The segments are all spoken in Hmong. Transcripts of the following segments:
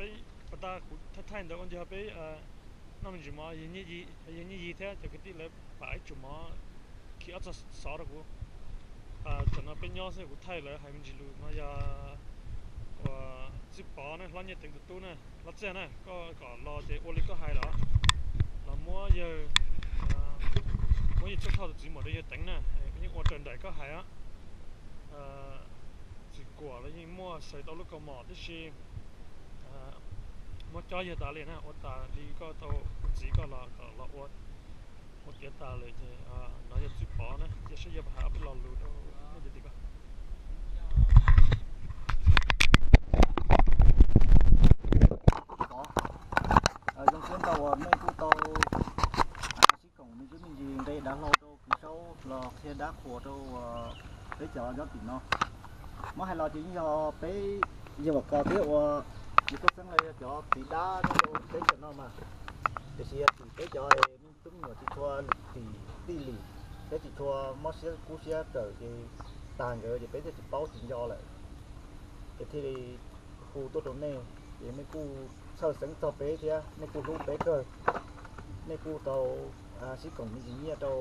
Peb pas tas kuv thaij thaij ntawd ua ntej peb noj me ntsis mov, yog nyiaj yig thiab cov kwv tij lawv pab ib tsum mov khi ob txog xov rau kuv. Tam no peb nyob xwb, kuv thaij lawv hais me ntsis lus no yog uas Txwj Pov na, Hlob Nyiaj Teev tus tub na, Hlob Txaj na, koj kom los ces ua li koj hais los, los muab yawg, muab yawg Txuj Thoj tus txiv muam rau yawg Teev na, yeej ua raws nraim koj hais. Txiv Kuam los yeej muaj xaws tau lub kaus mom tib si, muab cob yawg tas li na, ua tas li koj tau txiv koj los kom los ua, ua tiav tas lawm ces no yog Txwj Pov na, cia saib yawg puas hais ob peb lo lus rau nej cov tim ko. Zoo siab ntau uas nej kuj tau sib koom me ntsis me ntsis nqe dav hlau rau Kwv Saub los qhia dab qhuas rau peb cov nyob tim no. Muab hais los ces yeej yog peb yawg Vam Kos thiab uas yawg Tuaj Xeeb lawv yog cov txiv dab nyob rau teb chaws no mas, tiam sis yog tim peb cov me tub me nyuam tsis tshua lim tij lim thiab tsis tshua mob siab kub siab kawm ces tag nkawd ces peb thiaj tsis paub tsis nco lawm. Ces thiaj li hu tuaj rau nej, ces nej kuj txhawj xeeb txog peb thiab nej kuj hlub peb kawg. Nej kuj tau sib koom me ntsis nyiaj rau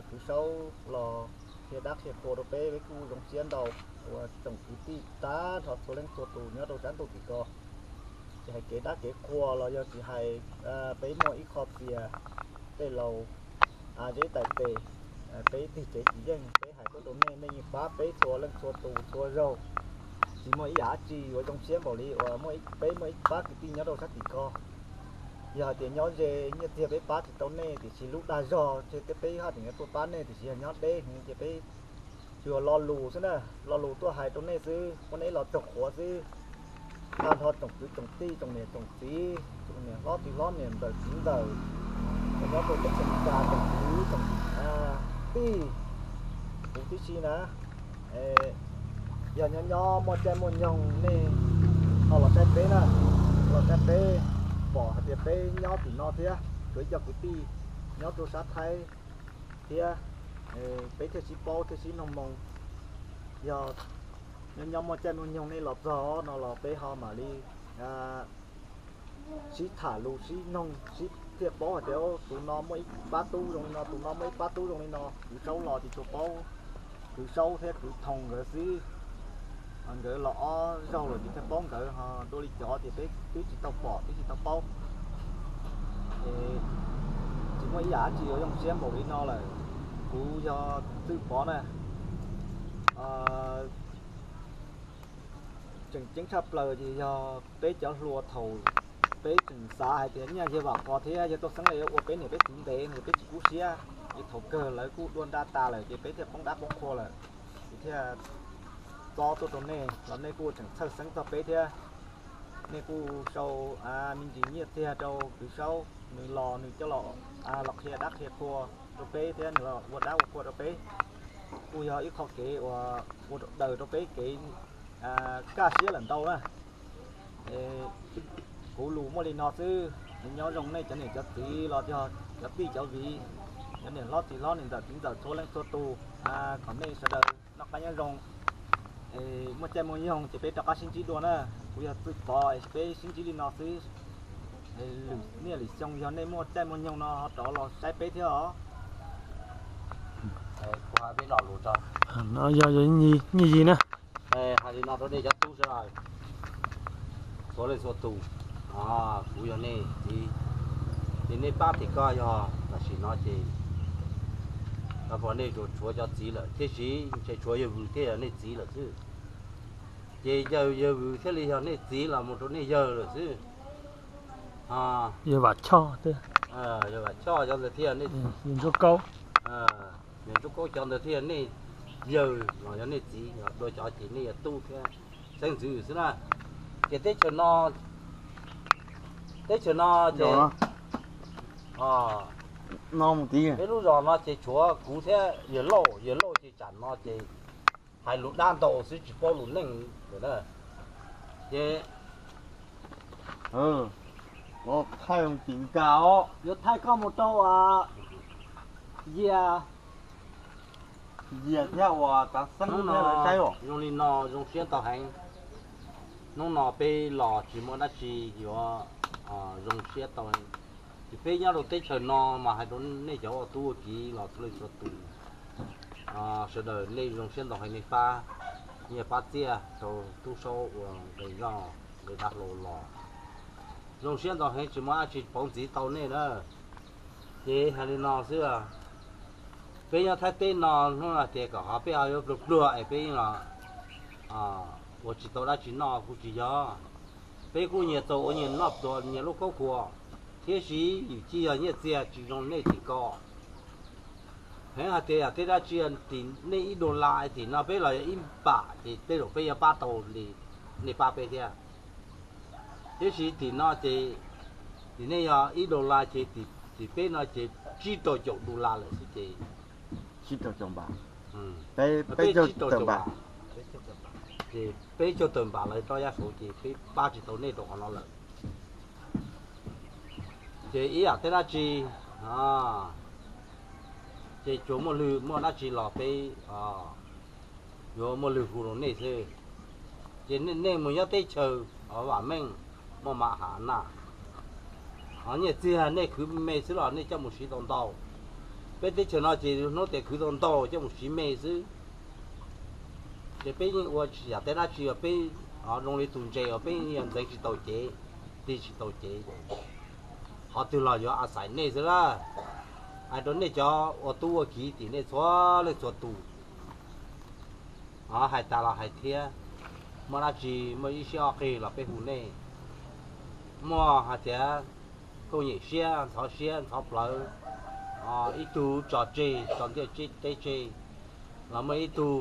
Kwv Saub los qhia dab qhia qhua rau peb, peb kuj zoo siab ntau uas tsoom kwv tij tag nrho txhua leej txhua tus nyob rau sab ntuj tim ko. Tsis hais kev dab kev qhua los yog tsis hais peb muaj ib qho txias tej laus zeb tais tes, peb tig tsev tsis yeej, peb hais tuaj rau nej, nej yeej pab peb txhua leej txhua tus txhua zaug. Tsis muaj ib yam dab tsi yuav zoo siab npaum li uas peb muaj ib pab kwv tij nyob rau sab tim ko. Yog hais tias nyob ze nyiaj txiag peb pab tsis tau nej, tiam sis lub dag zog ces peb haj tseem yuav tuaj pab nej, tiam sis yog nyob deb heev ces peb tsuas yog lo lus xwb na, lo lus tuaj hais rau nej xwb, muab nej los raug qhuav xwb. Tag nrho tsoom kwv tsoom tij, tsoom niam tsoom txiv, tsoom niam hlob txiv hlob, niam ntxawm txiv ntxawm, uas nyob rau teb chaws Amelikas, tsoom kwv tsoom tij, kuv tib si na, yog nyob nyob muaj caij muaj nyoog nej ho los saib peb na, los saib peb, pom hais tias peb nyob tim no thiab, tsuas ib co kwv tij nyob rau sab Thaib thiab, peb thiaj sib paub thiaj sib mloog moo. Yog nyob nyob muaj caij muaj nyoog nej los txog no los peb ho mam li sib tham lus sib noog sib thiaj paub hais tias tus no muaj ib pab tub zoo li no, tus no muaj ib pab tub zoo li no. Kwv Saub los ces tsuas paub Kwv Saub thiab Kwv Thoo nkawd xwb. Nkawd los ob zaug lawm ces thiaj paub nkawd, ho dua li cov ces peb twb tsis tau pom twb tsis tau paub. Es tsis muaj ib yam dab tsi yuav zoo siab npaum li no lawm. Kuv yog Txwj Pov na. Tseem ceeb tshaj plaws ces yog peb cov hluas thaum peb tseem xav hais tias nyaj yawg Vam Kos thiab yawg Tuaj Xeeb lawv yuav ua peb niam peb txiv ntev no peb tsis kub siab, ces thaum kawg lawv kuj dua nra tas lawm ces peb thiaj poob dab poob qhua lawm, ces thiaj txob tuaj rau nej los nej kuj tseem txhawj xeeb txog peb thiab. Nej kuj sau me ntsis nyiaj txiag rau Kwv Saub, nws los nws coj los, los qhia dab qhia qhua rau peb thiab nws los ua dab ua qhua rau peb, kuj yog ib qho kev uas ua daws rau peb kev kaj siab lawm ntau na. Kuv lus muaj li no xwb, nyob zoo nej cov niam cov txiv los yog cov tij cov viv, cov niam hlob txiv hlob, niam ntxawm txiv ntxawm txhua leej txhua tus, kom nej sawv daws noj qab nyob zoo. Muaj caij muaj nyoog ces peb rov qab sib ntsib dua na. Kuv yog Txwj Pov es peb sib ntsib li no xwb. Lwm niaj lwm xyoo yog nej muaj caij muaj nyoog no ho rov los saib peb thiab os. Kuv hais peb lo lus rau, no yog nyiaj yig na. Hais li no rau nej cov tub sawv daws, txhua leej txhua tus, kuv yog nej txiv, ces nej pab tim ko yog tam sim no ces, pom nej tsuas tshuav cov txiv lawm thiab, tsis ntshe tshuav yawg Vwm thiaj yog nej txiv lawm xwb. Ces yawg, yawg Vwm thiaj li yog nej txiv los mus rau nej yawg lawm xwb. Yawg Vam Choj, yawg Vam Choj cov ntawd thiaj, yawg Ntsuab Kaub, yawg Ntsuab Kaub cov ntawd thiaj yog nej yawg los yog nej txiv, dua cov ces nej yog tub thiab xeeb ntxwv xwb na. Ces teb chaws no, teb chaws no ces, peb lub zos no ces tshuav kuv thiab yawg Lauj, yawg Lauj ces tsam no ces hais lus dab ntau xwb tsis paub lus neej lawm na. Ces thaij tim nkas os, yuav thaij koj mus rau Yias, Yias thiab uas Kav Xeeb thiab lawv saib os. Zoo li no zoo siab ntau heev. Hnub no peb los tsis muaj dab tsi yuav zoo siab tau. Ces peb nyob rau teb chaws no mas hais rau nej cov ua tub ua kiv los txhua leej txhua tus, sawv daws nej zoo siab ntau heev, nej pab nyiaj pab txiaj rau tub saub ua nqi zoj nqi dab hlau los zoo siab ntau heev, tsis muaj dab tsi pauv ntxiv tau nej na. Ces hais li no xwb, peb nyob Thaib teb no hnub no tias kom ho peb ho yuav pluag pluag es peb los ua tsis tau dab tsi noj kuj tsis yog. Peb kuj nyias tau ua nyias noj pluag nyias lub khaub khuas, thiab sis yus cij yog nyiaj txiag tsis zoo nej tim ko. Heev hais tias yam tej dab tsi tim nej ib dollar tim no peb los yog ib npam ces tej zaum peb yuav pab tau li nej pab peb thiab. Tiam sis tim no ces, tim nej yog ib dollar ces tim peb no ces tsib rau caum dollar lawm xwb ces, peb caug tawm npam, ces peb caug tawm npam lawm rau yav saud ces peb pab tsis tau nej rau qhov no lawm. Ces ib yam tej dab tsi, ces tsuas muaj lwg muaj dab tsi los peb yuav muaj lwg hu rau nej xwb. Ces nej mus nyob teb chaws vam meej, muaj mam hav na, nyiaj txiag nej khwv me xwb los nej coj mus siv tau ntau. Peb teb chaws no ces hnub tias khwv tau ntau coj mus siv me xwb. Ces peb yeej ua yam tej dab tsi uas peb zoo li tus ntses uas peb yeej yog ntxeev tsis tau cev, tig tsis tau cev. Qhov twg los yuav a xais nej xwb lawm. Hais rau nej cov ua tub ua kiv tim nej txhua leej txhua tus, hais tas los hais thiab, muaj dab tsi muaj ib siab ob qig los peb hu nej. Muaj hais tias koj nyem siab ntxhov siab ntxhov plawv, ib tug tso tseg tso ntiaj teb tseg, los muaj ib tug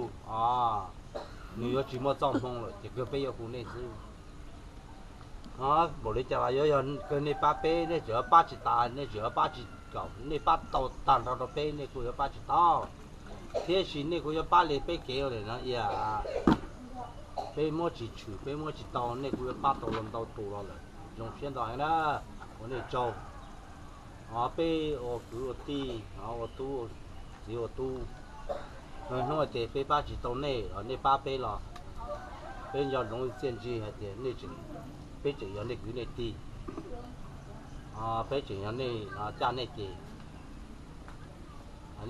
nws yuav tsis muaj txoj hmoo lawm ces kawg peb yuav hu nej xwb. Npaum li cas los yuav yog kawg nej pab peb, nej tseem yuav pab tsis tas, nej tseem yuav pab tsis kom nej pab tau tag nrho rau peb, nej kuj yuav pab tsis tau. Thiab sis nej kuj yuav pab li peb kev ua li no ias peb muab tsis tshwm peb muab tsis tau, nej kuj yuav pab tau los ntau tus los lawm. Zoo siab ntau heev na, ua nej tsaug. Peb ua kwv ua tij, ua tub, txiv ua tub, hnub hais tias peb pab tsis tau nej los nej pab peb los peb nco ntsoov txiaj ntsig hais tias peb tseem yog nej kwv nej tij, peb tseem yog nej caj nej ces,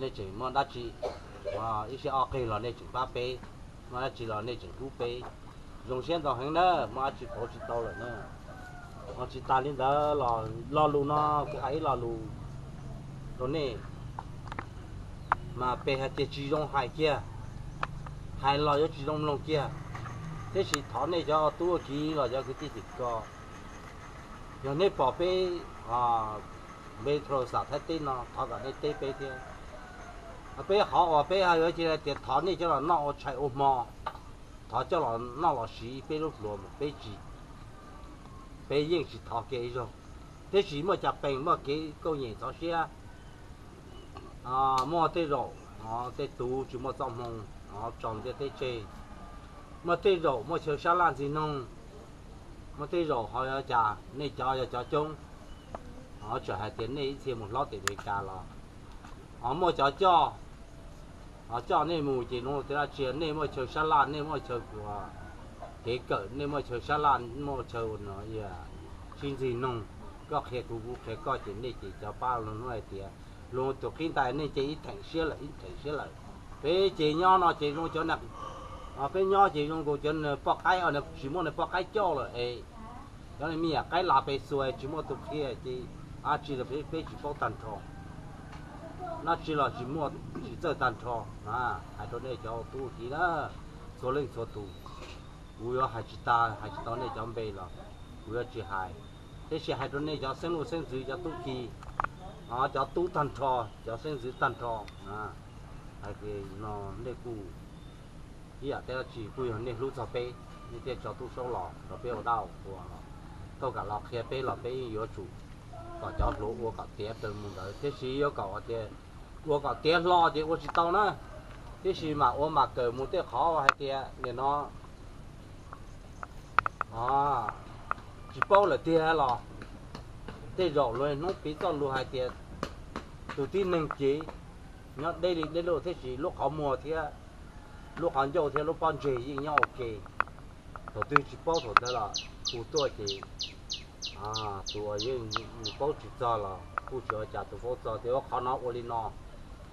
nej tseem muaj dab tsi, ib siab ob qig los nej tseem pab peb, muaj dab tsi los nej tseem hlub peb. Zoo siab ntau heev na, muaj dab tsi pauv tsis tau lawm na. Ho tsis tas li ntawd los lo lus no kuv hais ib lo lus rau nej, mas peb hais tias tsis zoo hais kiag, hais los yuav tsis zoo mloog kiag. Tiam sis thov nej cov tub ua kiv los cov kwv tij tim ko, yog nej pom peb npe thau xam Thaib teb no thov kom nej teb peb thiab. Peb qhov uas peb yuav cia tias thov nej coj los noj ua tshais ua hmo, thov coj los noj los siv peb lub hluas mas peb tsis, peb yeej tsis thov kiag ib zaug. Tiam sis muaj cov pees muaj kev koj nyem ntxhov siab, muaj tej zaum tej tus tsis muaj txoj hmoo tso ntiaj teb tseg, muaj tej zaum muaj chaw sab laj ntxwg nyoog, muaj tej zaum ho yog cas nej cov yog cov coob, txawm hais tias nej ib txhia mus hlob tim Amelikas los, ho muaj cov coj, ho coj nej mus ces zoo li dab tsi, nej muaj chaw sab laj, nej muaj chaw kev kawm, nej muaj chaw sab laj, muaj chaw sib ntxwg nyoog, koj qhia kuv kuv qhia koj ces nej ces cov pab luag hnub hais tias luag tus qib ntais nej ces ib theem siab lawm ib theem siab lawm. Peb ces nyob no ces zoo cov, peb nyob ces zoo nkaus cov poj qaib tsis muaj nws poj qaib coj lawm es cov me nyuam qaib las pes xuas tsis muaj tus qhia ces dab tsi los peb tsis paub tag nrho, dab tsi los tsis muaj tsis txawj tag nrho. Hais rau nej cov tub kiv na, txhua leej txhua tus, kuv yuav hais tsis tas hais tsis tau nej cov npe los kuv yuav tsis hais. Tiam sis hais rau nej cov xeeb luj xeeb ntxwv cov tub kiv, cov tub tag nrho, cov xeeb ntxwv tag nrho, hais tias no nej kuj ib yam tej dab tsi kuj yog nej hlub txog peb, nej thiaj tso tub saub los nrog peb ua dab ua qhua los, tau kam los qhia peb los peb yeej yuav tsum kom cov hluas ua kom tiav raws mus ntawd, tiam sis yuav kom tias ua kom tiav hlo ces ua tsis tau na. Tiam sis mam ua mam kawm mus tej qhov hais tias nim no tsis paub lawm tiag los tej zaum luag hnub piv txoj lus hais tias tus tib neeg ces nyob deb li deb luj, tiam sis lub qhov muag thiab lub qhov ncauj thiab lub pob ntseg yeej nyob ua ke. Thaum twg tsis paub thaum ntawd los hu tuaj ces tus uas yeej nws paub tsis txog los kuj tsis ua cas, tus paub txog tias ua qhov no ua li no,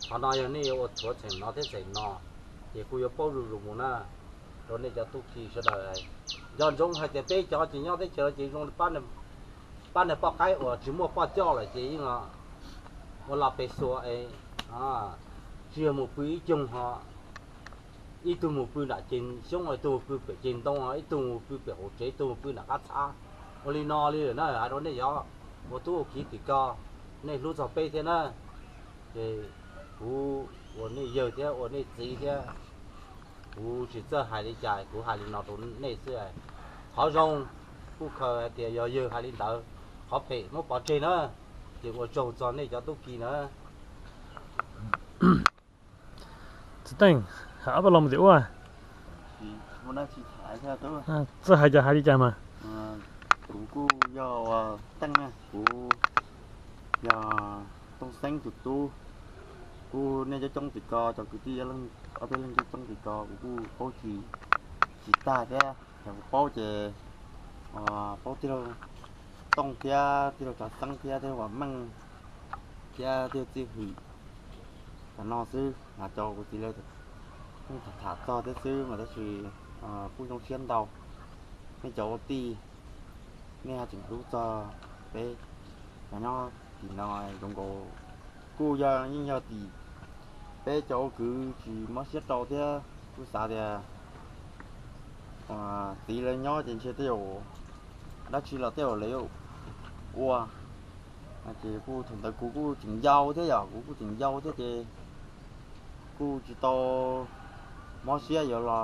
qhov no yog nej yuav ua txhuav txheem no thiab txheem no, ces kuj yuav paub zuj zus mus na rau nej cov tub ki sawv daws. Nco ntsoov hais tias peb cov ces nyob teb chaws no ces zoo pab niag poj qaib uas tsis muaj poj coj lawm ces yeej ua lo pes xuas es tsis yog mus pw ib coog ho ib tug mus pw nram ceg xyoob, ib tug mus pw pem ceg ntoo, ib tug mus pw pem hauv tsev, ib tug mus pw nram qab txhab. Ua li no li lawm na, hais rau nej cov ua tub ua kiv tim ko, nej hlub txog peb thiab na. Ces kuv ua nej yawg thiab ua nej txiv thiab, kuv tsis txawj hais li cas, kuv hais li no rau nej xwb. Qhov zoo kuj khaws hais tias yog yawg hais li ntawd, qhov phem muab pov tseg na. Ces ua tsaug txog nej cov tub ki na. Txiv Teej, hais ob peb lo mus tim ua. Txawj hais cas hais li cas mas. Kuv kuj yog Teej na, kuv yog Tooj Xeeb tus tub. Kuj nej coob coob tim ko, cov kwv tij ob peb leeg coob coob tim ko kuv kuj paub tsis, tsis tag thiab. Yog kuv paub ces paub tij laug Tooj thiab tij laug Tsav Xeeb thiab tij laug Vam Meej thiab tij laug Txij Hwm. Cov no xwb mas cov kuv txiv lawv pheej tham tham txog thiab xwb mas tab sis kuj zoo siab ntau. Nej cov ua tij, nej ho tseem hlub txog peb cov nyob tim no zoo nkaus. Kuj yog yeej yog tim peb cov ua kwv tsis mob siab rau thiab kuj xav tias txiv lawv nyob ces ntshe tej zaum dab tsi los tej zaum lawv yuav ua. Ces kuj thaum ntawd kuv kuj tseem yau thiab yom, kuv kuj tseem yau thiab ces kuj tsis tau mob siab yuav los